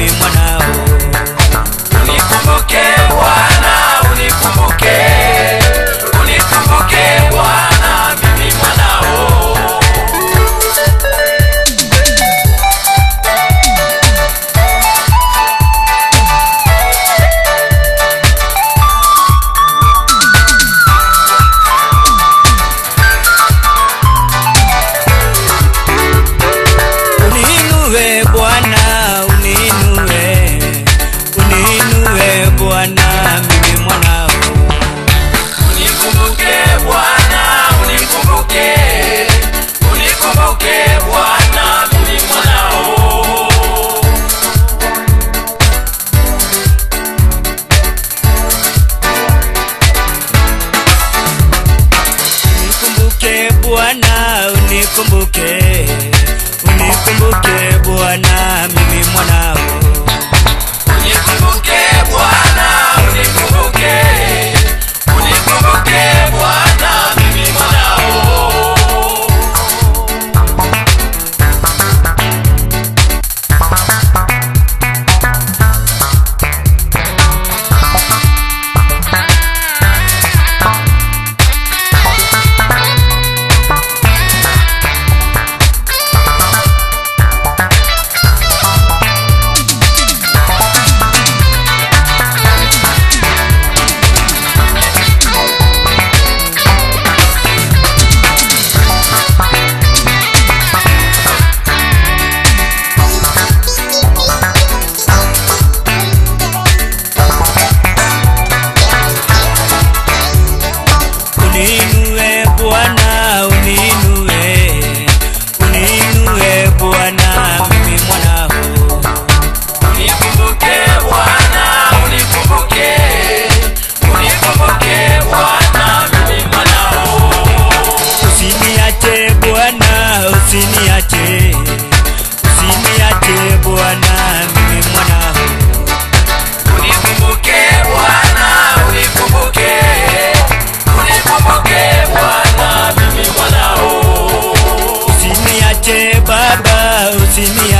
mimi mwanao. Unikumbuke Bwana, unikumbuke, unikumbuke Bwana, mimi mwanao. Uniinue Bwana, uniinue, uniinue Bwana, mimi mwanao. Unikumbuke Bwana, unikumbuke, unikumbuke Bwana, mimi mwanao. Unikumbuke Bwana, unikumbuke, unikumbuke Bwana, mimi mwanao. Unikumbuke Bwana, unikumbuke, unikumbuke Bwana, mimi mwanao. Uniinue Bwana, uniinue, uniinue Bwana, mimi mwanao. Unikumbuke Bwana, unikumbuke, unikumbuke Bwana, mimi mwanao. Usiniache Bwana, usiniache, usiniache Bwana, mimi mwanao. Unikumbuke Bwana, unikumbuke, unikumbuke Bwana, mimi mwanao. Usiniache Baba, usiniache.